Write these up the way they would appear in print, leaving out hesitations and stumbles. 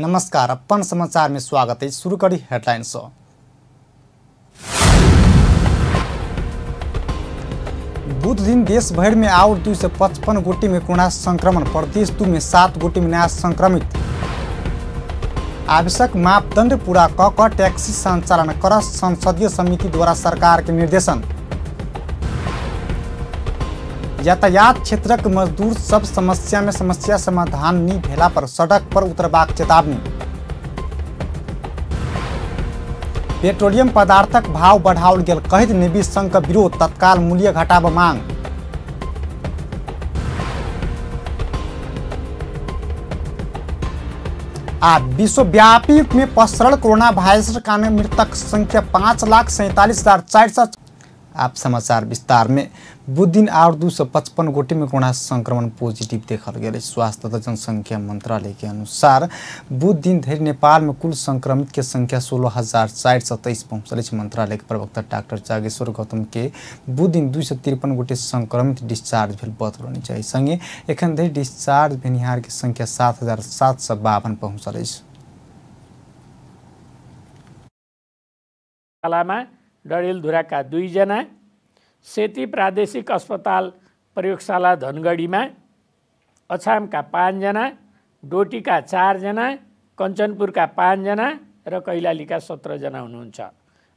नमस्कार, अपन समाचार में स्वागत है। शुरू करी हेडलाइन से। बुध दिन देश भर में और 255 गोटी में कोरोना संक्रमण, प्रदेश 2 में 7 गोटी में नया संक्रमित। आवश्यक मापदंड पूरा क टैक्सी संचालन कर संसदीय समिति द्वारा सरकार के निर्देशन। यातायात क्षेत्रक मजदूर सब समस्या में समस्या समाधान नहीं भेला पर सड़क पर उतरबाक चेतावनी। पेट्रोलियम पदार्थक भाव बढ़ाओल गेल कहैत निवेश संघ के विरोध, तत्काल मूल्य घटाब मांग। आ विश्वव्यापी में पसरल कोरोना वायरस कारण मृतक संख्या 5,47,400। आप समाचार विस्तार में। बुध दिन और 255 गोटी में कोरोना संक्रमण पॉजिटिव देखल गेल। स्वास्थ्य तथा जनसंख्या मंत्रालय के अनुसार बुध दिन धरि नेपाल में कुल संक्रमित के संख्या 16,423 पहुँचल अछि। मंत्रालय के प्रवक्ता डॉक्टर जागेश्वर गौतम के बुध दिन 253 गोटे संक्रमित डिस्चार्ज भेल बतौलनि अछि। संगे एखन धरि डिस्चार्ज भेनिहार के संख्या 7,752 पहुँचल अछि। डडेलधुराका 2 जना, सेती प्रादेशिक अस्पताल प्रयोगशाला धनगढीमा अछामका 5 जना, डोटीका 4 जना, कञ्चनपुरका 5 जना र कैलालीका 17 जना हुनुहुन्छ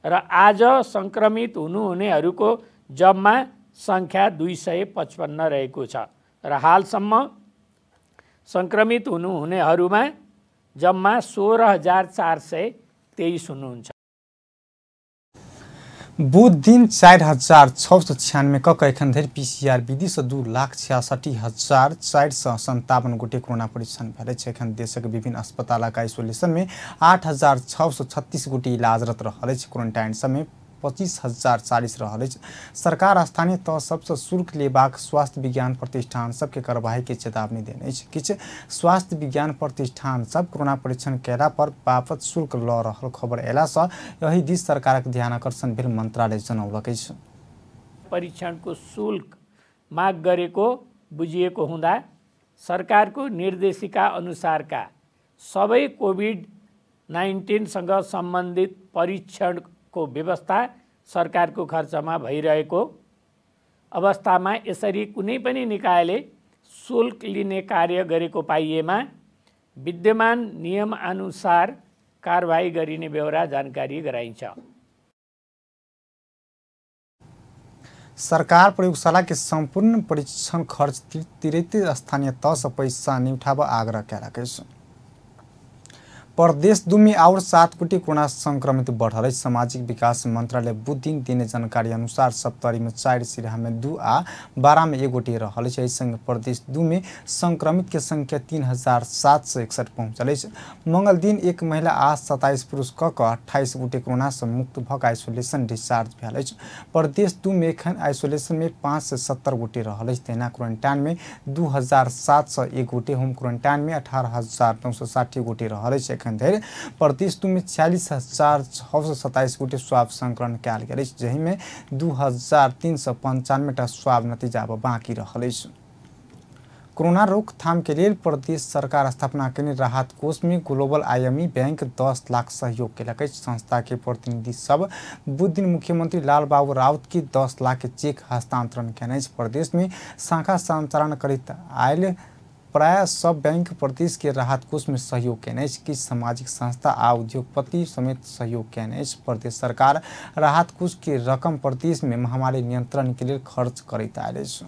र आज सङ्क्रमित हुनुहुनेहरूको जम्मा सङ्ख्या 255 रहेको छ र हालसम्म सङ्क्रमित हुनुहुनेहरूमा जम्मा 16,423 हुनुहुन्छ। बुध दिन 4,696 क एखन धरि पीसीआर विधि से 2,66,457 गोटे कोरोना परीक्षण भेल अछि। एखन देशक विभिन्न अस्पतालक आइसोलेशन में 8,636 गोटे इलाजरत रहल अछि। क्वारंटाइन समय 25,040 रहल अछि। सरकार स्थानीय तह सबसँ शुल्क लेबाक स्वास्थ्य विज्ञान प्रतिष्ठान सबके कार्रवाई के चेतावनी देने अछि। किछु स्वास्थ्य विज्ञान प्रतिष्ठान सब कोरोना परीक्षण कयला पर बापत शुल्क लऽ रहल खबर अयलासँ एहि दिस सरकारक ध्यान आकर्षण भेल मंत्रालय जनौलक अछि। परीक्षणको शुल्क माग गरेको बुझिएको हुँदा सरकारको निर्देशिका अनुसारका सबै कोभिड-19 सँग सम्बन्धित परीक्षण को व्यवस्था सरकारको खर्चमा भइरहेको अवस्थामा यसरी कुनै पनि निकायले शुल्क लिने कार्य गरेको पाइएमा विद्यमान नियमअनुसार कारबाही गरिने बेहोरा जानकारी गराइन्छ। सरकार प्रयोगशाला के सम्पूर्ण परीक्षण खर्च तिरैत स्थानीय तह से पैसा नहीं उठाब आग्रह कयलक अछि। प्रदेश 2 में और 7 गोटे कोरोना संक्रमित बढ़ल अछि। सामाजिक विकास मंत्रालय बुध दिन देने जानकारी अनुसार सप्तरी में 4, सिराहा में 2 आ 12 में 1 गोटे रहल अछि। एहि संग प्रदेश 2 में संक्रमित के संख्या 3,761 पहुँचल अछि। मंगल दिन एक महिला आ 27 पुरुष क 28 गोटे कोरोना से मुक्त भऽ आइसोलेशन डिस्चार्ज भेल अछि। प्रदेश 2 में एखन आइसोलेशन में 570 गोटे रहल अछि। तहिना क्वारंटाइन में 2,701 गोटे, होम क्वारंटाइन में 18,960 गोटे रहल अछि। धरि प्रदेश 2 में 46,627 गोटे स्वाब संकलन कयल गेल अछि, जाहिमे 2,395 टा स्वाब नतीजा बाँकी रहल अछि। कोरोना रोकथाम के लेल प्रदेश सरकार स्थापना केने राहत कोष में ग्लोबल आईएमई बैंक 10 लाख सहयोग केलक अछि। संस्था के प्रतिनिधि सब बुध दिन मुख्यमंत्री लालबाबू राउत के 10 लाख के चेक हस्तांतरण केने अछि। प्रदेश में शाखा संचालन करैत आयल प्राय सब बैंक प्रदेश के राहत कोष में सहयोग केने अछि। किछु सामाजिक संस्था आ उद्योगपति समेत सहयोग केने अछि। प्रदेश सरकार राहत कोष के रकम प्रदेश में महामारी नियंत्रण के लेल खर्च करैत आयल अछि।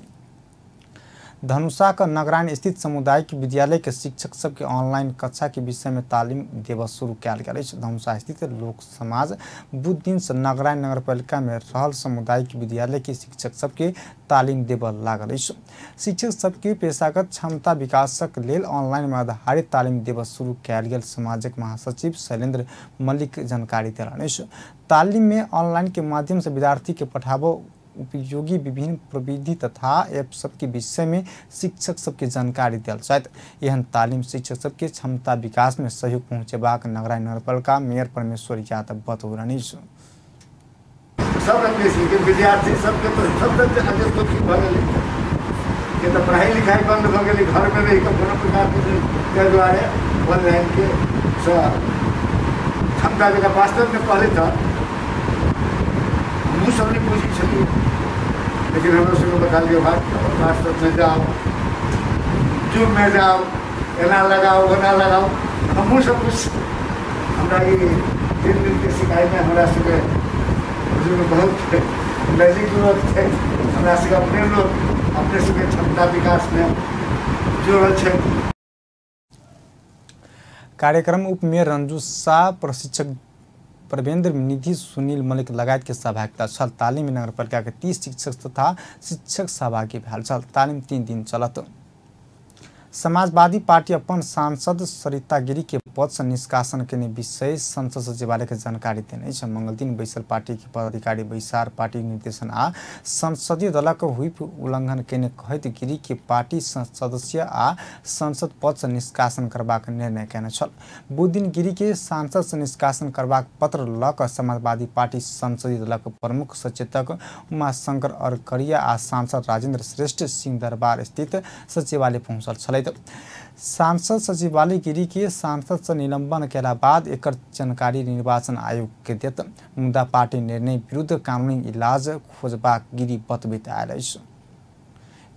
धनुषा के नगरान स्थित सामुदायिक विद्यालय के शिक्षक सबके ऑनलाइन कक्षा के विषय में तालीम देबऽ शुरू कयल गेल अछि। धनुषा स्थित लोक समाज बुध दिन से नगरान नगरपालिका में रहल सामुदायिक विद्यालय के शिक्षक सबके तालीम देबऽ लागल अछि। शिक्षक सबके पेशागत क्षमता विकासक लेल ऑनलाइन में आधारित तालीम देबऽ शुरू कयल गेल समाजक महासचिव शैलेन्द्र मल्लिक जानकारी देलनि अछि। तालीम में ऑनलाइन के माध्यम से विद्यार्थी के पढ़ाबो उपयोगी विभिन्न प्रविधि तथा ऐप सबके विषय में शिक्षक सबके जानकारी देल जायत। एहन तालीम शिक्षक सबके क्षमता विकास में सहयोग पहुँचेबाक नगरान नगरपालिका मेयर परमेश्वर यादव बतौलनि। सब विद्यार्थी सबके तो सब भऽ गेलै के तो पढ़ाई लिखाई बंद भऽ गेलै, घरमे रहि कऽ कोनो प्रकारके ताहि दुआरे ऑनलाइनके क्षमता जकाँ वास्तवमे पहले तऽ हमहूँ सब नहि बुझै छलियै, लेकिन हमरो सबके बतालियै वास्तवमे जाउ, जूममे जाउ, एना लगाउ ओना लगाउ। हमहूँ सब कुछ हमरा ई दिन दिनके सिखाइमे हमरा सबके बहुत नजीक लोक छै, हमरा सबके अपने लोक अपने सबके क्षमता विकासमे जुड़ल छै। कार्यक्रम उपमेयर रंजू शाह, प्रशिक्षक प्रवेंद्र निधि, सुनील मलिक लगायत के सहभागिता छल। तालिम में नगरपालिका के 30 शिक्षक तथा शिक्षक सहभागी भेल छल। तालिम 3 दिन चलत। समाजवादी पार्टी अपन सांसद सरिता गिरी के पद से निष्कासन के विषय संसद सचिवालय के जानकारी देने अछि। मंगलदिन बैसल पार्टी के पदाधिकारी बैसार पार्टी निर्देशन आ संसदीय दलक व्हिप उल्लंघन केने कहैत गिरी के पार्टी सदस्य आ संसद पद से निष्कासन करबाक निर्णय केने छल। बुधदिन गिरी के सांसद से निष्कासन करबाक पत्र ल क समाजवादी पार्टी संसदीय दलक प्रमुख सचेतक उमाशंकर अरकरिया आ सांसद राजेंद्र श्रेष्ठ सिंहदरबार स्थित सचिवालय पहुँचल छल। सांसद सचिवालय गिरी के सांसद से निलंबन केला बाद एकर जानकारी निर्वाचन आयोग के देत, मुदा पार्टी निर्णय विरुद्ध कानूनी इलाज खोजबाक गिरी बतबैत आयल अछि।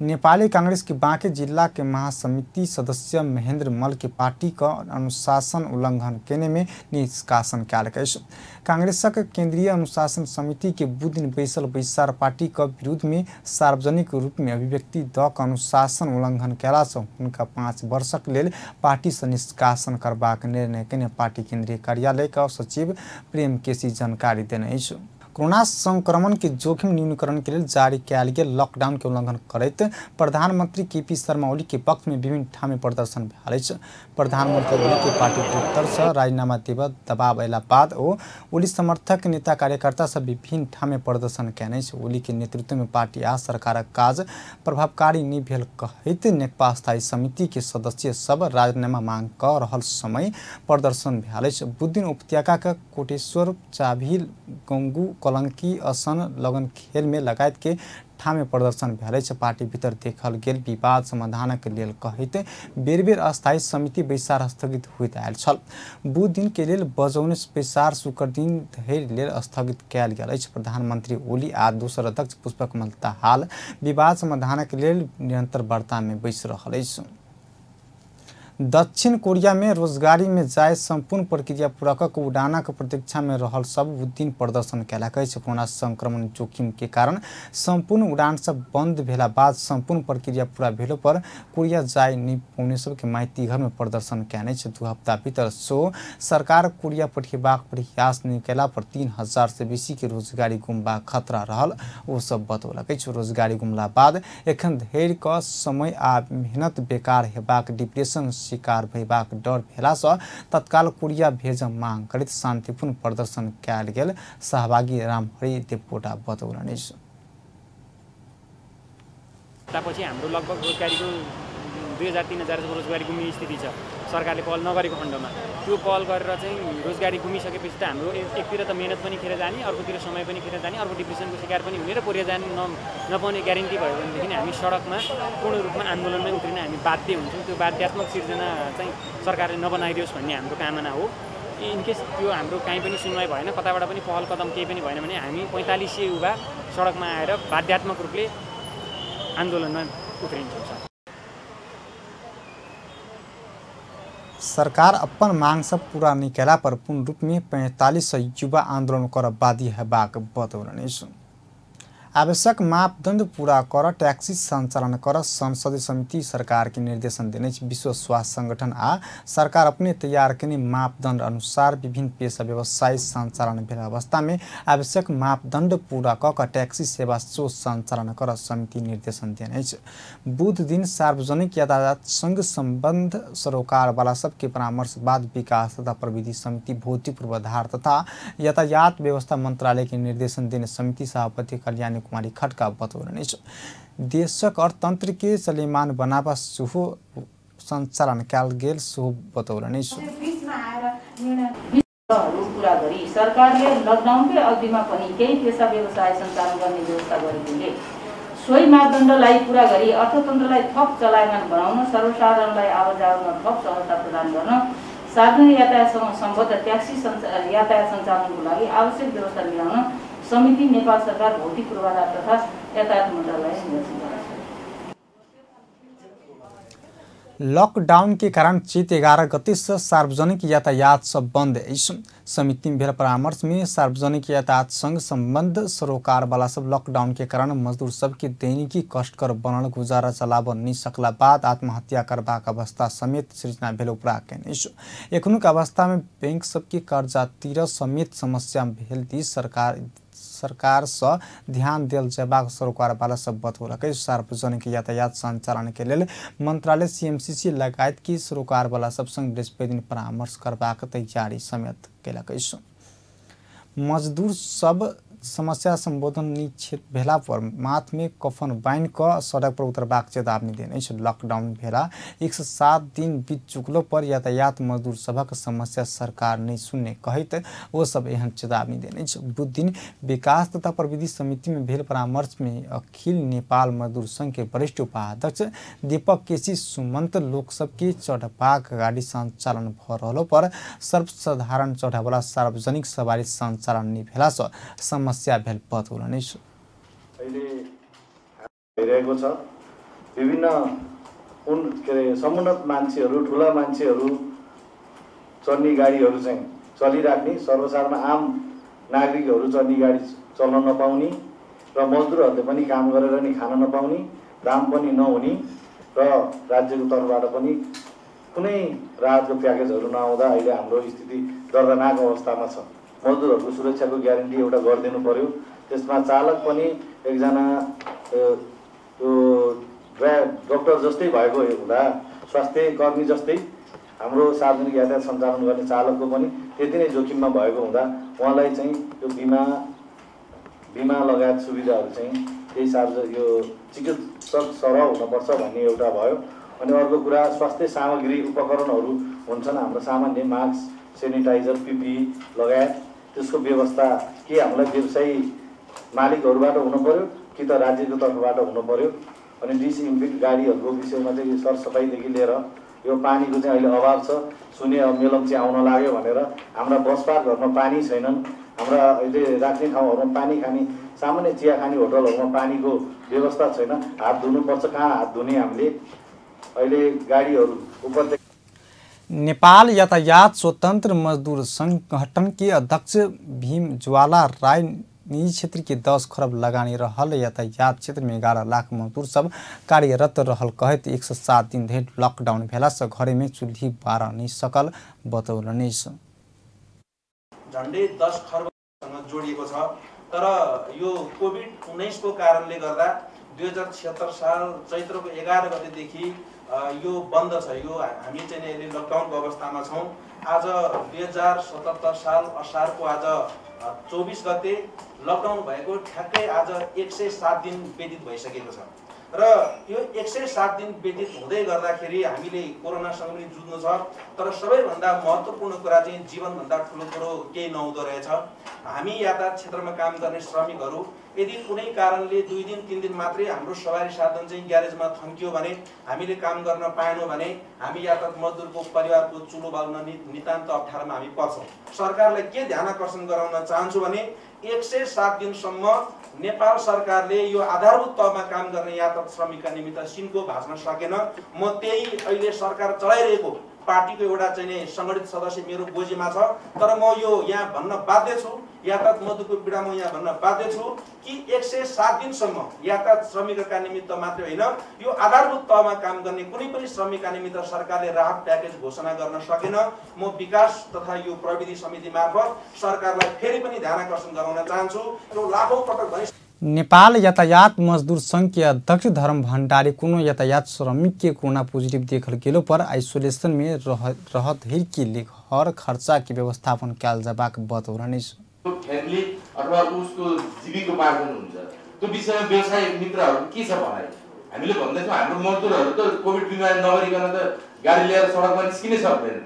नेपाली कांग्रेस के बांके जिला के महासमिति सदस्य महेंद्र मल्ल के पार्टी का अनुशासन उल्लंघन केने में निष्कासन कयल गेल अछि। कांग्रेसक केंद्रीय अनुशासन समिति के बुधदिन बैसल बैसार पार्टी के विरुद्ध में सार्वजनिक रूप में अभिव्यक्ति द क अनुशासन उल्लंघन कयला से हुनका 5 वर्षक लेल पार्टी से निष्कासन करबाक निर्णय केने पार्टी केंद्रीय कार्यालय के सचिव प्रेम केसी जानकारी देने अछि। कोरोना संक्रमण के जोखिम न्यूनीकरण के लिए जारी कयल गेल लॉकडाउन के उल्लंघन करैत प्रधानमंत्री केपी शर्मा ओली के पक्ष में विभिन्न ठाम प्रदर्शन भेल अछि। प्रधानमंत्री ओली के पार्टी भीतर से राजीनामा देब दबाव अयला बाद ओ ओली समर्थक नेता कार्यकर्ता सब विभिन्न ठाम प्रदर्शन कयने अछि। ओली के नेतृत्व में पार्टी आ सरकारक काज प्रभावकारी नहि भेल कहैत नेकपा स्थायी समिति के सदस्य सब राजीनामा मांग क रहल समय प्रदर्शन भेल अछि। बुधदिन उपत्यका के कोटेश्वर, चाभिल, गंगू, कलंकी, असन, लगन खेल में लगायत के ठामे प्रदर्शन भेल अछि। पार्टी भीतर देखल गेल विवाद समाधानक लेल कहैत बेर बेर अस्थायी समिति बैसार स्थगित होइत आयल छल। बुध दिन के लेल बजौने बैसार शुक्र दिन धरि लेल स्थगित कयल गेल अछि। प्रधानमंत्री ओली आ दोसर अध्यक्ष पुष्पकमल दाहाल विवाद समाधानक लेल निरंतर वार्ता में बैस रहल अछि। दक्षिण कोरिया में रोजगारी में जाय संपूर्ण प्रक्रिया पूरा क उड़ानक प्रतीक्षा में रहल सब बुधदिन प्रदर्शन कयलक अछि। कोरोना संक्रमण जोखिम के कारण संपूर्ण उड़ान सब बंद भेला बाद संपूर्ण प्रक्रिया पूरा भेलो पर कोरिया जाय नहि पौने सबके माइती घर में प्रदर्शन कयने अछि। 2 हफ्ता भीतर सो सरकार कोरिया पठेबाक प्रयास नहि कयला पर 3000 से बेसी के रोजगारी गुमबाक खतरा रहल ओ सब बतौलक अछि। रोजगारी गुमला बाद एखन धरि क समय आ मेहनत बेकार हेबाक, डिप्रेशन शिकार भइबाक डर भेलासँ तत्काल कोरिया भेज मांग करैत शांतिपूर्ण प्रदर्शन कयल गेल सहभागी रामहरि देवकोटा बतौलनि अछि। पछि हाम्रो लगभग रोजगारीको 2000-3000 रोजगारी गुम्ने स्थिति छ। सरकारले पहल नगरेको खण्डमा त्यो पहल गरेर चाहिँ रोजगारी गुमिसकेपछि त हाम्रो एकतिर त मेहनत पनि खेर जाने, अर्कोतिर समय पनि खेर जाने, अर्को डिप्रेसनको शिकार पनि हुने र कोरिया जानु नपाउने ग्यारेन्टी भयो भनेदेखि हामी सडकमा पूर्ण रूपमा आन्दोलनमै उत्रिन हामी बाध्य हुन्छौँ। त्यो बाध्यात्मक सिर्जना चाहिँ सरकारले नबनाइदियोस् भन्ने हाम्रो कामना हो। इनकेस त्यो हाम्रो काहीँ पनि सुनवाई भएन, कताबाट पनि पहल कदम केही पनि भएन भने हामी 4500 युवा सडकमा आएर बाध्यात्मक रूपले आन्दोलनमा उत्रिन्छौँ। सरकार अपन मांग सब पूरा नहि कयला पर पूर्ण रूप में 4500 युवा आंदोलन कर बाध्य हेबाक बतौलनि अछि। आवश्यक मापदंड पूरा कर टैक्सी संचालन कर संसदीय समिति सरकार के निर्देशन देने अछि। विश्व स्वास्थ्य संगठन आ सरकार अपने तैयार केने मापदंड अनुसार विभिन्न पेशा व्यवसाय संचालन भेल अवस्था में आवश्यक मापदंड पूरा क टैक्सी सेवा सो संचालन कर समिति निर्देशन देने अछि। बुध दिन सार्वजनिक यातायात संघ संबंध सरोकार वाला सबके परामर्श बाद विकास तथा प्रविधि समिति भौतिक पूर्वाधार तथा यातायात व्यवस्था मंत्रालय के निर्देशन देने समिति सभापति कल्याणी कुमारी खड्का बतौलनि अछि। देशक अर्थतंत्र के चलेमान बनाबा सेहो संचालन कयल गेल सेहो बतौलनि अछि। पूरा गरी सरकारले लकडाउनकै अवधिमा पनि केही पेसा व्यवसाय सञ्चालन गर्ने व्यवस्था गरेकोले सोही मापदण्डलाई पूरा गरी अर्थतन्त्रलाई थप चलायमान बनाउन, सर्वसाधारणलाई आवाजावरमा थप सहजता प्रदान गर्न सार्वजनिक यातायातसँग सम्बद्ध ट्याक्सी यातायात सञ्चालनको लागि आवश्यक व्यवस्था मिलाउन समिति नेपाल सरकार भौतिक पूर्वाधार तथा यातायात मन्त्रालय निर्देशन गरेको छ। लॉकडाउन के कारण चैत 11 गते से सार्वजनिक यातायात सब बंद अछि। समिति में भेल परामर्श में सार्वजनिक यातायात संग संबंध सरोकार वाला सब लॉकडाउन के कारण मजदूर सबके दैनिकी कष्टकर बनल गुजारा चलाब नहीं सकला बाद आत्महत्या करबाक अवस्था समेत सृजना भेल उपरा केने अछि। एखनुक अवस्था में बैंक सबके कर्जा तीर समेत समस्या भेल दी सरकार से ध्यान देल जयबाक सरोकार वाला सब बतौलक। सार्वजनिक यातायात संचालन के लेल मंत्रालय सीएमसीसी लगायत की सरोकार वाला सब संग बृहस्पति दिन परामर्श करबाक तैयारी समेत केलक अछि। मजदूर सब समस्या संबोधन निश्चित भेला पर माथ में कफन बान्हि कऽ सड़क पर उतरबाक चेतावनी देने अछि। लॉकडाउन भेला 107 दिन बीत चुकलो पर यातायात मजदूर सभक समस्या सरकार नहीं सुनने कहैत ओ सब एहन चेतावनी देने अछि। बुध दिन विकास तथा प्रविधि समिति में भेल परामर्श में अखिल नेपाल मजदूर संघ के वरिष्ठ उपाध्यक्ष दीपक केसी सुमंत लोक सबके चढ़बाक गाड़ी संचालन भऽ रहलो पर सर्वसाधारण चढ़ावला सार्वजनिक सवारी संचालन नहि भेला सँ समस्या भेल बतौलनि। अहिले भइरहेको छ विभिन्न उन के अरे समुन्नत मान्छेहरू, ठुला मान्छेहरू चढ्ने गाडीहरू चाहिँ चलिराख्ने, सर्वसाधारण आम नागरिकहरू चढ्ने गाडी चल्न नपाउने र मजदुरहरूले पनि काम गरेर नि खान नपाउने, दाम पनि नहुने र राज्यको तर्फबाट पनि कुनै राहतको प्याकेजहरू नआउँदा अहिले हाम्रो स्थिति दर्दनाक अवस्थामा छ। मजदुरहरूको सुरक्षाको ग्यारेन्टी एउटा गरिदिनु पर्यो। त्यसमा चालक पनि एकजना त्यो डक्टर जस्तै भएको हुँदा, स्वास्थ्य कर्मी जस्तै हाम्रो सार्वजनिक यातायात सञ्चालन गर्ने चालकको पनि त्यति नै जोखिममा भएको हुँदा उहाँलाई चाहिँ यो बिमा लगायत सुविधाहरू चाहिँ त्यही सार्वजनिक यो चिकित्सक सरह हुनुपर्छ भन्ने एउटा भयो। अनि अर्को कुरा स्वास्थ्य सामग्री उपकरणहरू हुन्छन् हाम्रो सामान्य मास्क, सेनिटाइजर, पिपिई लगायत, त्यसको व्यवस्था के हामीलाई व्यवसायी मालिकहरूबाट हुनुपर्यो कि त राज्यको तर्फबाट हुनुपर्यो। अनि डिसइन्फेक्ट गाडीहरूको विषयमा चाहिँ सरसफाइदेखि लिएर यो पानीको चाहिँ अहिले अभाव छ। सुने अब मेलम्ची चाहिँ आउन लाग्यो भनेर हाम्रा बस पार्कहरूमा पानी छैनन्, हाम्रा अहिले राख्ने ठाउँहरूमा पानी खाने सामान्य चिया खाने होटलहरूमा पानीको व्यवस्था छैन। हात धुनुपर्छ, कहाँ हात धुने हामीले? अहिले गाडीहरू उपत्यका। नेपाल यातायात स्वतंत्र मजदूर संगठन के अध्यक्ष भीम ज्वाला राय निजी क्षेत्र के 10 खरब लगानी रहल यातायात क्षेत्र में 11 लाख मजदूर सब कार्यरत रहल कहैत 107 दिन धरि लॉकडाउन भेला से घरे में चूल्ही बार नहीं सकल बतौलनि। झन्डै 10 खर्बसँग जोडिएको छ, तर यो कोभिड-19 को कारणले गर्दा 2076 साल चैत्रको 11 गतेदेखि यो बन्द छ। यो हामी चाहिँ अहिले लकडाउनको अवस्थामा छौँ। आज 2077 साल असारको आज 24 गते लकडाउन भएको ठ्याक्कै आज 107 दिन व्यतीत भइसकेको छ र यो 107 दिन व्यतीत हुँदै गर्दाखेरि हामीले कोरोनासँग पनि जुझ्नु छ। तर सबैभन्दा महत्त्वपूर्ण कुरा चाहिँ जीवनभन्दा ठुलो कुरो केही नहुँदो रहेछ। हामी यातायात क्षेत्रमा काम गर्ने श्रमिकहरू यदि कुनै कारणले 2 दिन 3 दिन मात्रै हाम्रो सवारी साधन चाहिँ ग्यारेजमा थन्कियो भने, हामीले काम गर्न पाएनौँ भने हामी यातायात मजदुरको परिवारको चुलो बाल्न नितान्त अप्ठ्यारोमा हामी पर्छौँ। सरकारलाई के ध्यान आकर्षण गराउन चाहन्छु भने 107 दिनसम्म नेपाल सरकारले यो आधारभूत तहमा काम गर्ने यातायात श्रमिकका निमित्त सिन्को भाँच्न सकेन। म त्यही अहिले सरकार चलाइरहेको पार्टीको एउटा चाहिँ सङ्गठित सदस्य मेरो गोजीमा छ, तर म यो यहाँ भन्न बाध्य छु, यातायात मजदुरको पीडा म यहाँ भन्न बाध्य छु कि 107 दिनसम्म यातायात श्रमिकका निमित्त मात्रै होइन, यो आधारभूत तहमा काम गर्ने कुनै पनि श्रमिकका निमित्त सरकारले राहत प्याकेज घोषणा गर्न सकेन। म विकास तथा यो प्रविधि समिति मार्फत सरकारलाई फेरि पनि ध्यान आकर्षण गराउन चाहन्छु र लाखौँ पटक भने नेपाल यातायात मजदूर संघ के अध्यक्ष धर्म भंडारी कोनो यातायात श्रमिक के कोरोना पॉजिटिव देखल गेलो पर आइसोलेशन में रहत धरि के घर खर्चा के व्यवस्थापन कयल जबाक बतौलनि। फ्यामिली अथवा उसको जीविकोपार्जन हुन्छ, त्यो विषयमा व्यवसाय मित्रहरू के छ भनाइ? हामीले भन्दैछौँ हाम्रो मजदुरहरू त कोभिड बिमारी नगरिकन त गाडी लिएर सडकमा निस्किनै सक्दैन।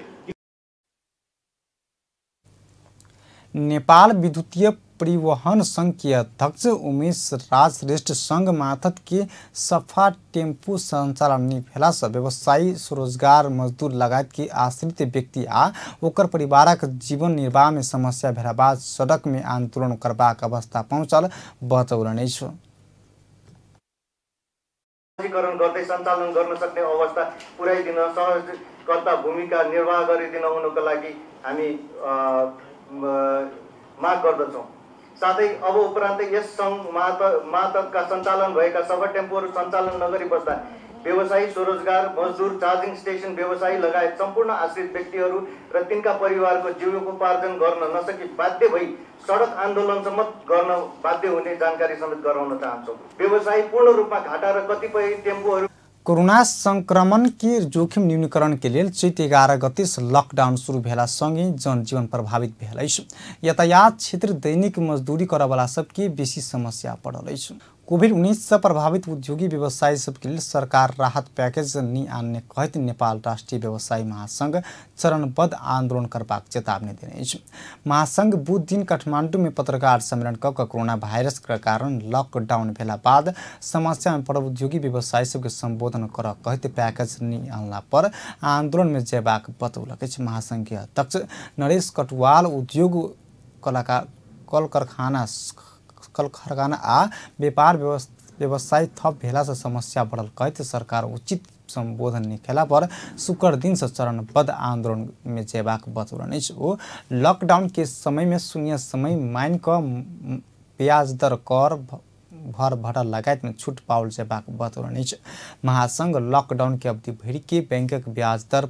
नेपाल विद्युतीय परिवहन संघ के अध्यक्ष उमेश राज श्रेष्ठ संघ माथत के सफा टेम्पू संचालन नहीं भेला से व्यवसायी स्वरोजगार मजदूर लगायत के आश्रित व्यक्ति आ ओकर परिवारक जीवन निर्वाह में समस्या भेला बाद सड़क में आंदोलन करबाक अवस्था पहुंचल बतौलनि अछि। गर्दै सञ्चालन गर्न सक्ने अवस्था पुर्याइदिन सहजकर्ता भूमिका निर्वाह गरिदिन हुनको लागि हामी माग गर्दछौँ। साथै अब उपरान्त यस सङ्घ मातहतका सञ्चालन भएका सबै टेम्पोहरू सञ्चालन नगरी बस्दा व्यवसायी स्वरोजगार मजदुर चार्जिङ स्टेसन व्यवसायी लगायत सम्पूर्ण आश्रित व्यक्तिहरू र तिनका परिवारको जीविकोपार्जन गर्न नसकी बाध्य भई सडक आन्दोलनसम्म गर्न बाध्य हुने जानकारी समेत गराउन चाहन्छौँ। व्यवसायी पूर्ण रूपमा घाटा र कतिपय टेम्पोहरू कोरोना संक्रमण के जोखिम न्यूनीकरण के लेल चैत 11 गते से लकडाउन शुरू भेला सँगै जनजीवन प्रभावित भेल अछि। यातायात क्षेत्र दैनिक मजदूरी करऽवाला सबके बेसी समस्या पड़ल अछि। कोभिड-19 से प्रभावित उद्योगी व्यवसायी सबके लेल सरकार राहत पैकेज नि आन्ने कहैत नेपाल राष्ट्रिय व्यवसायी महासंघ चरणबद्ध आंदोलन करबाक चेतावनी देने अछि। महासंघ बुध दिन काठमांडू में पत्रकार सम्मेलन क कोरोना वायरस के कारण लॉकडाउन भेला बाद समस्या में पड़ल उद्योगी व्यवसायी सबके संबोधन कर कहैत पैकेज नि आनला पर आंदोलन में जेबाक बतौलक अछि। महासंघ के अध्यक्ष नरेश कटुवाल उद्योग कल कारखाना आ व्यापार व्यवसाय थप भेला से समस्या बढ़ल कहैत सरकार उचित संबोधन निखेला पर शुक्र दिन से चरणबद्ध आंदोलन में जेबाक बतौलनि अछि। ओ लॉकडाउन के समय में शून्य समय मान क ब्याज दर कर भर भाड़ा लगायत में छूट पाओल जेबाक बतौलनि अछि। महासंघ लॉकडाउन के अवधि भरि के बैंकक ब्याज दर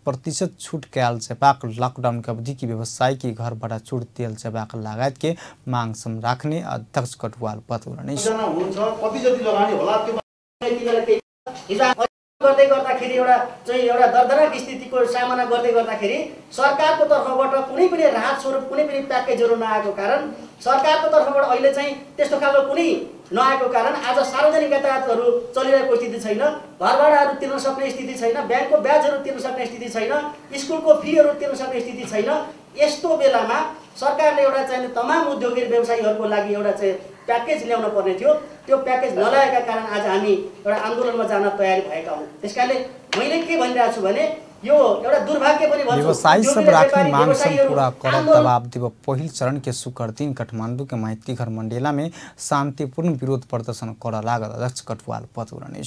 प्रतिशत छूट कयल जेबाक, लॉकडाउन के अवधि की व्यवसायी के घर भाड़ा छूट दियल जेबाक लगायत के मांग सम राख्ने अध्यक्ष कटुवाल बतौलनि। गर्दै गर्दाखेरि एउटा चाहिँ एउटा दर्दनाक स्थितिको सामना गर्दै गर्दाखेरि सरकारको तर्फबाट कुनै पनि राहत स्वरूप कुनै पनि प्याकेजहरू नआएको कारण सरकारको तर्फबाट अहिले चाहिँ त्यस्तो खालको कुनै नआएको कारण आज सार्वजनिक यातायातहरू चलिरहेको स्थिति छैन, घरभाडाहरू तिर्न सक्ने स्थिति छैन, ब्याङ्कको ब्याजहरू तिर्न सक्ने स्थिति छैन, स्कुलको फीहरू तिर्न सक्ने स्थिति छैन। यस्तो बेलामा सरकारले एउटा चाहिँ तमाम उद्योगी व्यवसायीहरूको लागि एउटा चाहिँ प्याकेज ल्याउन पर्ने थियो। त्यो प्याकेज नल्याएका कारण आज हामी एउटा आन्दोलनमा जान तयारी भएका हौँ। त्यसकारणले मैले के भनिरहेको छु भने यो एउटा दुर्भाग्य पनि भन्छु। व्यवसायी सब राख्ने मांग सब पूरा कर दबाव देव पहिल चरण के शुक्र दिन काठमांडू के माइती घर मंडेला में शांतिपूर्ण विरोध प्रदर्शन कर लागल अध्यक्ष कटुवाल बतौलनि।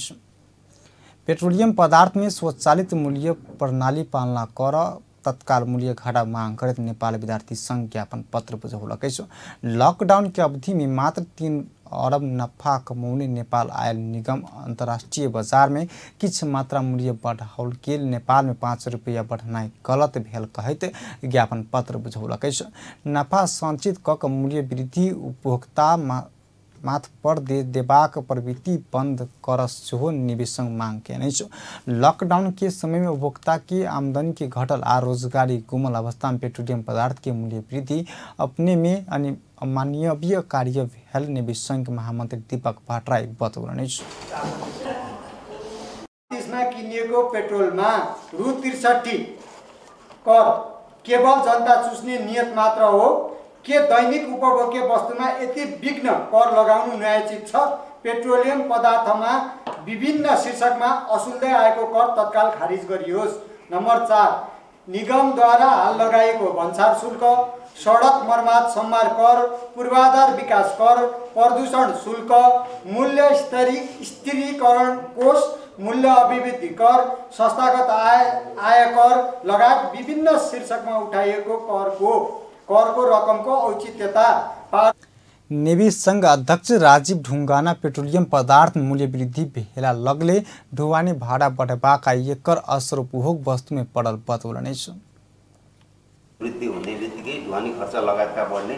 पेट्रोलियम पदार्थ में स्वचालित मूल्य प्रणाली पालना कर तत्काल मूल्य घाटा मांग करैत नेपाल विद्यार्थी संघ ज्ञापन पत्र बुझौलक अछि। लॉकडाउन के अवधि में मात्र 3 अरब नफा कमौने नेपाल आयल निगम अंतर्राष्ट्रीय बाजार में किछु मात्रा मूल्य बढ़ाओल गेल नेपाल में 5 रुपैया बढ़नाइ गलत भेल कहैत ज्ञापन पत्र बुझौलक अछि। नफा संचित क मूल्य वृद्धि उपभोक्ता माथ पर दे देबाक प्रवृत्ति बंद कर सेहो निवेशक मांग केने अछि। लॉकडाउन के समय में उपभोक्ता की आमदनी के घटल आ रोजगारी गुमल अवस्था में पेट्रोलियम पदार्थ के मूल्य वृद्धि अपने में अमानवीय कार्य भेल निवेशक महामंत्री दीपक भट्टराई बतौलनि अछि। किनिएको पेट्रोलमा रु 63 कर केवल जनता चुस्ने नियत मात्र हो के दैनिक उपभोग्य वस्तुमा यति विघ्न कर लगाउनु न्यायोचित छ? पेट्रोलियम पदार्थमा विभिन्न शीर्षकमा असुल्दै आएको कर तत्काल खारिज गरियोस्। नम्बर 4, निगमद्वारा हाल लगाइएको भन्सार शुल्क, सडक मर्मत सम्भार कर, पूर्वाधार विकास कर, प्रदूषण शुल्क, मूल्य स्थिरीकरण कोष, मूल्य अभिवृद्धि कर, संस्थागत आयकर लगायत विभिन्न शीर्षकमा उठाइएको करको रकमको औचित्यता। निवेश संघ अध्यक्ष राजीव ढुंगाना पेट्रोलियम पदार्थ मूल्य वृद्धि भेला लगले ढुवानी भाड़ा बढ़बाक एकर असर उपभोग वस्तु में पड़ल बतौलनि अछि। वृद्धि हुने बित्तिकै ढुवानी खर्च लगायतका बढ्ने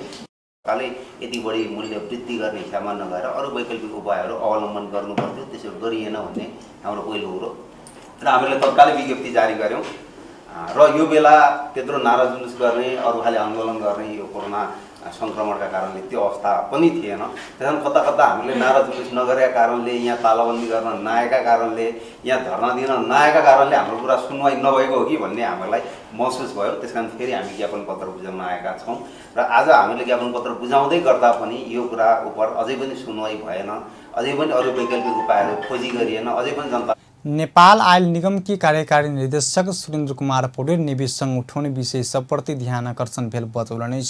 काले यति बढी मूल्य वृद्धि गर्ने हिसाबमा नगएर अरू वैकल्पिक उपायहरू अवलम्बन गर्नु पर्थ्यो, त्यसो गरिएन भन्ने हाम्रो पहिलो कुरो। र हामीले तत्कालै विज्ञप्ति जारी गऱ्यौँ र यो बेला त्यत्रो नारा जुलुस गर्ने, अरू खाले आन्दोलन गर्ने, यो कोरोना सङ्क्रमणका कारणले त्यो अवस्था पनि थिएन। त्यसकारण कता कता हामीले नारा जुलुस नगरेका कारणले, यहाँ तालाबन्दी गर्न नआएका कारणले, यहाँ धरना दिन नआएका कारणले हाम्रो कुरा सुनवाई नभएको हो कि भन्ने हामीलाई महसुस भयो। त्यसकारण फेरि हामी ज्ञापन पत्र बुझाउन आएका छौँ र आज हामीले ज्ञापन पत्र बुझाउँदै गर्दा पनि यो कुरा उप अझै पनि सुनवाई भएन, अझै पनि अरू वैकल्पिक उपायहरू खोजी गरिएन, अझै पनि जनता। नेपाल आयल निगम की कार्यकारी निदेशक सुरेन्द्र कुमार पौडेल निवेश संघ उठाउने विषय सबप्रति ध्यान आकर्षण भेल बतौलनि।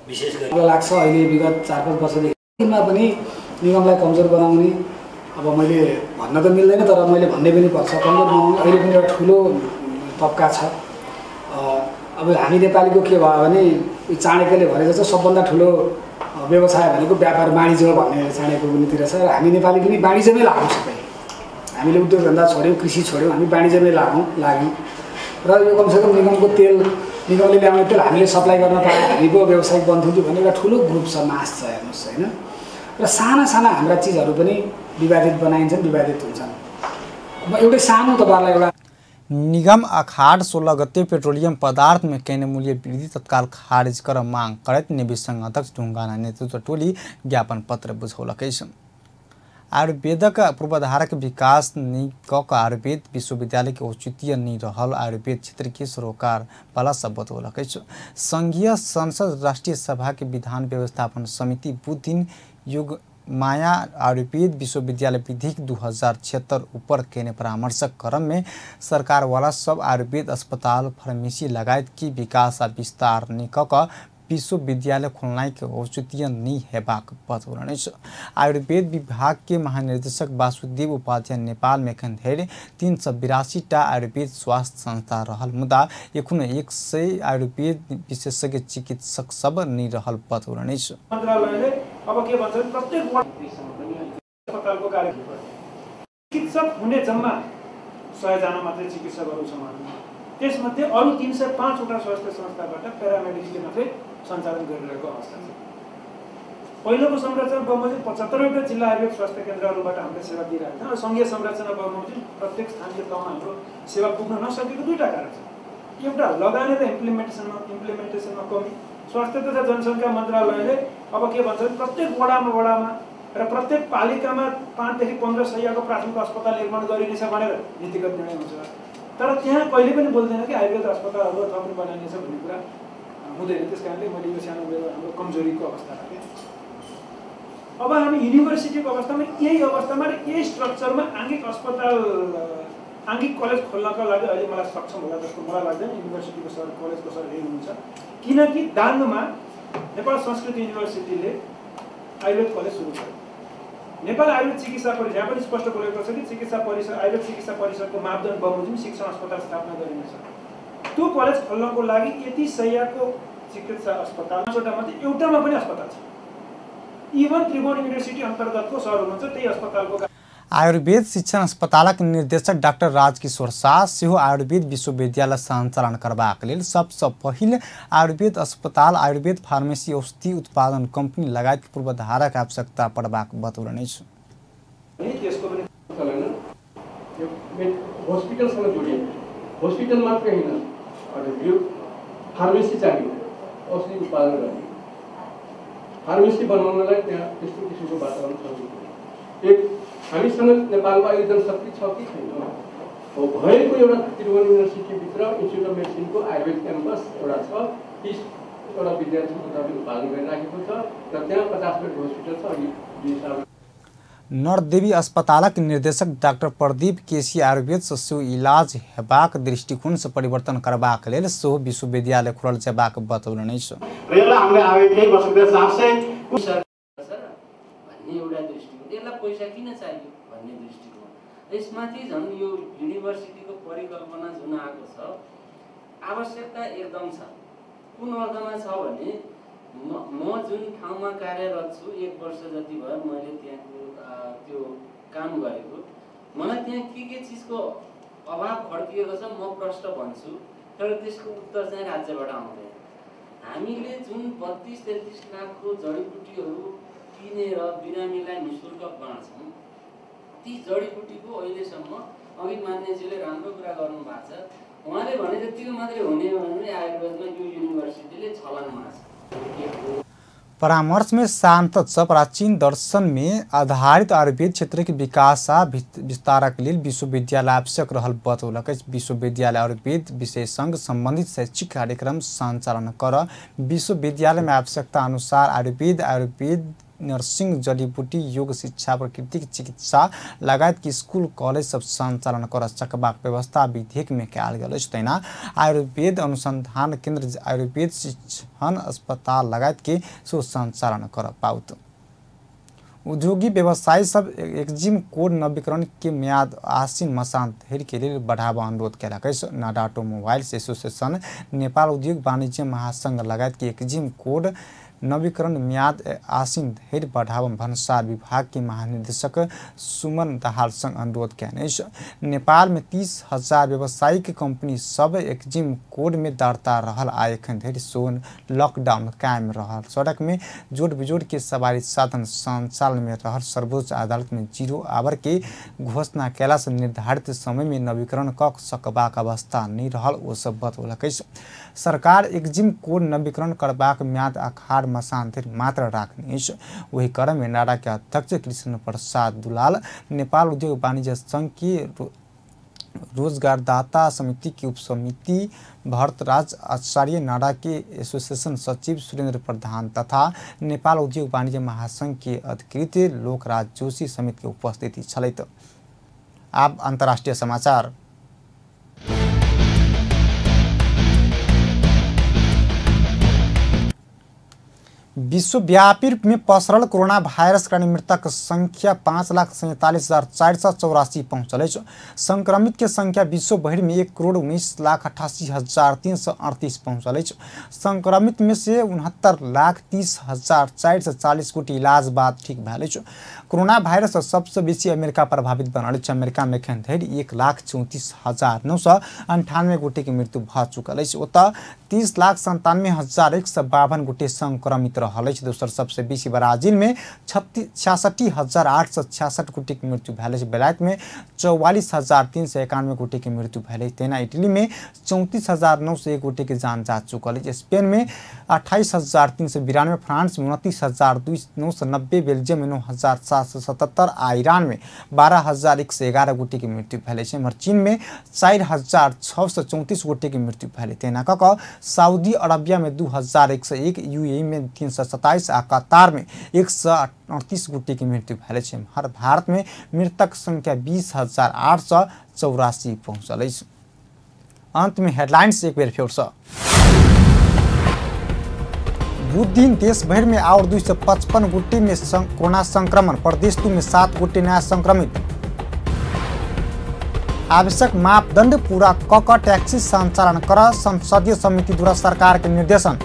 विशेष गरी मलाई लाग्छ अहिले विगत 4-5 वर्षदेखिमा पनि निगमलाई कमजोर बनाउने, अब मैले भन्न त मिल्दैन तर मैले भन्ने पनि पर्छ, कमजोर बनाउने अहिले पनि एउटा ठुलो तबका छ। अब हामी नेपालीको के भयो भने चाणक्यले भने जस्तो सबभन्दा ठुलो व्यवसाय भनेको व्यापार वाणिज्य भन्ने चाणक्यको नीतिर छ र हामी नेपाली पनि वाणिज्यमै लागौँ सबै। हामीले उद्योग धन्दा छोड्यौँ, कृषि छोड्यौँ, हामी वाणिज्यमै लाग्यौँ र यो कमसेकम निगमको तेल, निगमले ल्याउने तेल हामीले सप्लाई गर्न पाए हामी पो व्यावसायिक बन्थ्यौँ कि भन्ने एउटा ठुलो ग्रुप छ, मास छ हेर्नुहोस् होइन। र साना साना हाम्रा चिजहरू पनि विवादित बनाइन्छन्, विवादित हुन्छन्। म एउटै सानो तपाईँहरूलाई एउटा निगम अखाड़ 16 गते पेट्रोलियम पदार्थ में केने मूल्य वृद्धि तत्काल खारिज कर मांग करैत निवेश संघ अध्यक्ष ढुंगाना नेतृत्व टोली ज्ञापन पत्र बुझौलक अछि। आयुर्वेदक पूर्वाधारक विकास नहि कऽ कऽ आयुर्वेद विश्वविद्यालय के औचित्य नहि रहल आयुर्वेद क्षेत्र के सरोकार वाला सब बतौलक अछि। संघीय संसद राष्ट्रीय सभा के विधान व्यवस्थापन समिति बुध दिन युग माया आयुर्वेद विश्वविद्यालय विधिक 2076 ऊपर केने परामर्शक क्रम में सरकार वाला सब आयुर्वेद अस्पताल फार्मेसी लगायत की विकास आ विस्तार नहि कऽ कऽ विश्वविद्यालय खोलनाइ के औचित्य नहि हेबाक बतौलनि अछि। आयुर्वेद विभाग के महानिदेशक वासुदेव उपाध्याय नेपाल में एखन धरि 382 टा आयुर्वेद स्वास्थ्य संस्था रहल मुदा एखन 100 आयुर्वेद विशेषज्ञ चिकित्सक सब नहि रहल बतौलनि अछि। मन्त्रालयले अब के भन्छ प्रत्येक अस्पतालको कार्य चिकित्सक हुने जम्मा 100 जना मात्रै चिकित्सकहरू छन्, त्यसमध्ये अरू 305 वटा स्वास्थ्य संस्थाबाट प्यारामेडिक्सले मात्रै सञ्चालन गरिरहेको अवस्था छ। पहिलोको संरचना बमोजिम 75 वटा जिल्ला आयुर्वेद स्वास्थ्य केन्द्रहरूबाट हामीले सेवा दिइरहेका छौँ र सङ्घीय संरचना बमोजिम प्रत्येक स्थानीय तहमा हाम्रो सेवा पुग्न नसकेको दुईटा कारण छ। एउटा लगानी र इम्प्लिमेन्टेसनमा कमी। स्वास्थ्य तथा जनसङ्ख्या मन्त्रालयले अब के भन्छ प्रत्येक वडामा र प्रत्येक पालिकामा 5 देखि 15 शय्याको प्राथमिक अस्पताल निर्माण गरिनेछ भनेर नीतिगत निर्णय हुन्छ, तर त्यहाँ कहिले पनि बोल्दैन कि आयुर्वेद अस्पतालहरू अथवा पनि बनाइनेछ भन्ने कुरा हुँदैन। त्यस कारणले मैले यो सानो मेरो हाम्रो कमजोरीको अवस्था राखेँ। अब हामी युनिभर्सिटीको अवस्थामा यही अवस्थामा र यही स्ट्रक्चरमा आङ्गिक अस्पताल आङ्गिक कलेज खोल्नका लागि अहिले मलाई सक्षम होला जस्तो मलाई लाग्दैन। युनिभर्सिटीको सर कलेजको सर यही हुनुहुन्छ, किनकि दाङमा नेपाल संस्कृत युनिभर्सिटीले आयुर्वेद कलेज सुरु गर्यो। नेपाल आयुर्वेद चिकित्सा परिषद यहाँ पनि स्पष्ट बोलेको छ कि चिकित्सा परिषद आयुर्वेद चिकित्सा परिषदको मापदण्ड बमोजिम शिक्षण अस्पताल स्थापना गरिनेछ। त्यो कलेज खोल्नको लागि यति शय्याको चिकित्सा अस्पताल 5वटा मध्ये एउटामा पनि अस्पताल छ। इभन त्रिभुवन युनिभर्सिटी अन्तर्गतको सर हुनुहुन्छ त्यही अस्पतालको। आयुर्वेद शिक्षण अस्पतालक निर्देशक डाक्टर राजकिशोर शाह सेहो आयुर्वेद विश्वविद्यालय सञ्चालन करबाक लेल सबसँ पहिल आयुर्वेद अस्पताल आयुर्वेद फार्मेसी औषधि उत्पादन कम्पनी लगायत पूर्वाधारक आवश्यकता पड़बाक बतौलनि अछि। त्यसको पनि चलेन, हस्पिटलसँग जोडिएको हस्पिटल मात्रै होइन, यो फार्मेसी चाहियो औषधि उत्पादन गर्ने फार्मेसी बनाउनलाई त्यहाँ त्यस्तो किसिमको वातावरण छ। एक हामीसँग नेपालमा अहिले जनशक्ति छ कि छैन हो, भएको एउटा त्रिभुवन युनिभर्सिटीभित्र इन्स्टिट्युट अफ मेडिसिनको आयुर्वेद क्याम्पस एउटा छ, 30 वटा विद्यार्थीको उत्पादन गरिराखेको छ र त्यहाँ 50 बेड हस्पिटल छ। अघि 2 साल नरदेवी अस्पतालक निर्देशक डाक्टर प्रदीप केसी आयुर्वेद सेहो इलाज हेबाक दृष्टिकोण से परिवर्तन करबाक लेल सेहो विश्वविद्यालय खोलल जेबाक बतौलनि अछि। र यसलाई हामीले आगामी केही वर्षभित्र 400 भन्ने एउटा दृष्टिकोण, यसलाई पैसा किन चाहियो भन्ने दृष्टिकोण, यसमाथि झन् यो युनिभर्सिटीको परिकल्पना जुन आएको छ आवश्यकता एकदम छ। कुन अर्थमा छ भने म जुन ठाउँमा कार्यरत छु 1 वर्ष जति भयो मैले त्यहाँको त्यो काम गरेको, मलाई त्यहाँ के चिजको अभाव खड्किएको छ म प्रश्न भन्छु, तर त्यसको उत्तर चाहिँ राज्यबाट आउँदैन। हामीले जुन 32-33 लाखको जडीबुटीहरू किनेर बिरामीलाई निःशुल्क बाँड्छौँ, ती जडीबुटीको अहिलेसम्म अघि मान्यजीले राम्रो कुरा गर्नुभएको छ, उहाँले भने जतिको मात्रै हुने भने आयुर्वेदमा यो युनिभर्सिटीले छलाङ मार्छ। परामर्श में सांसद सब प्राचीन दर्शन में आधारित आयुर्वेद क्षेत्र के विकास आ विस्तारक लेल विश्वविद्यालय आवश्यक रहल बतौलक अछि। विश्वविद्यालय आयुर्वेद विषय संग संबंधित शैक्षिक कार्यक्रम संचालन कर विश्वविद्यालय में आवश्यकता अनुसार आयुर्वेद, आयुर्वेद नर्सिंग, जड़ी बूटी, योग शिक्षा, प्राकृतिक चिकित्सा लगायत के स्कूल कॉलेज सब संचालन कर सकबाक व्यवस्था विधेयक में कयल गेल अछि। तहिना आयुर्वेद अनुसंधान केंद्र, आयुर्वेद शिक्षण अस्पताल लगायत के सेहो संचालन कर पाओत। उद्योगी व्यवसायी सब एग्जिम कोड नवीकरण के म्याद आसिन मसान धरि के लेल बढ़ावा अनुरोध कयलक अछि। नाडा ऑटोमोबाइल्स एसोसिएशन, नेपाल उद्योग वाणिज्य महासंघ लगायत के एग्जिम कोड नवीकरण म्याद आसिन धरि बढ़ावा भन्सार विभाग के महानिदेशक सुमन दाहाल संग अनुरोध कयने अछि। नेपाल में 30,000 व्यावसायिक कंपनी सब एग्जिम कोड में दर्ता रहल आ एखन धरि सोन लॉकडाउन कायम रहल सड़क में जोड़ बिजोड़ के सवारी साधन संचालन में रहल सर्वोच्च अदालत में 0 our के घोषणा कयला से निर्धारित समय में नवीकरण क सकबाक अवस्था नहि रहल ओ सब बतौलक अछि। सरकार एग्जिम कोड नवीकरण करबाक म्याद अखाड़ मसान धरि मात्र राखने अछि। ओहि क्रम में नाडा के अध्यक्ष कृष्ण प्रसाद दुलाल, नेपाल उद्योग वाणिज्य संघ के रोजगारदाता समिति की उपसमिति भरतराज आचार्य, नाडा के एसोसिएशन सचिव सुरेंद्र प्रधान तथा नेपाल उद्योग वाणिज्य महासंघ के अधिकृत लोकराज जोशी समेत के उपस्थिति छलैत। आब अंतर्राष्ट्रीय समाचार। विश्वव्यापी रूप में पसरल कोरोना वायरस कारण मृतक संख्या 5,47,484 पहुंचल अछि। संक्रमित के संख्या विश्व भरि में 1,19,88,338 पहुंचल अछि। संक्रमित में से 69,30,440 गोटी इलाज बाद ठीक भेल अछि। कोरोना वायरस सबसे बेसी अमेरिका प्रभावित बनल अछि। अमेरिका में एखन धरि 1,34,998 गोटे के मृत्यु भऽ चुकल अछि। ओतऽ 30,97,152 गोटे संक्रमित रहल अछि। दोसर सबसे बेसी ब्राजील में 66,866 गोटे के मृत्यु भेल अछि। बेलायत में 44,391 गोटे के मृत्यु भेल अछि। तहिना इटली में 34,901 गोटे के जान जा चुकल अछि। स्पेन में 28,392, फ्रांस में 29,990, बेल्जियम में 9,777 आ ईरान में 12,111 गोटे के मृत्यु भेल अछि। एम्हर चीन में 4,634 गोटे के मृत्यु भेल। तहिना कऽ कऽ सऊदी अरबिया में 2,101, यूएई में 327 आ कतार में 138 गोटे के मृत्यु भेल अछि। एम्हर भारत में मृतक संख्या 20,884 पहुंचल अछि। अंत में हेडलाइंस एक बेर फेर। बुध दिन देश भर में और 255 गोटे में कोरोना संक्रमण, प्रदेश 2 में 7 गोटे नया संक्रमित। आवश्यक मापदंड पूरा क क टैक्सी संचालन कर संसदीय समिति द्वारा सरकार के निर्देशन।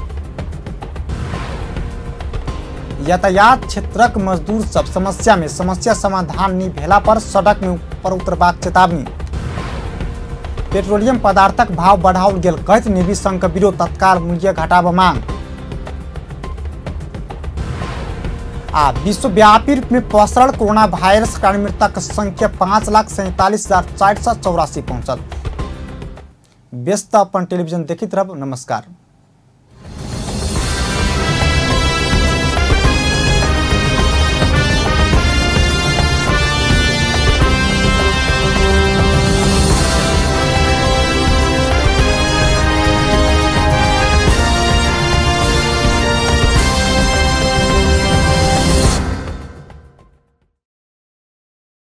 यातायात क्षेत्रक मजदूर सब समस्या में समस्या समाधान नहीं भेला पर सड़क में ऊपर उतरबाक चेतावनी। पेट्रोलियम पदार्थक भाव बढ़ाओल गेल कहैत निजी संघ के विरोध, तत्काल मूल्य घटाब मांग। आ विश्वव्यापी रूप में पसरल कोरोना वायरस कारण मृतक संख्या 5,47,484 पहुंचल। व्यस्त अपन टेलीविजन देखैत रहब। नमस्कार।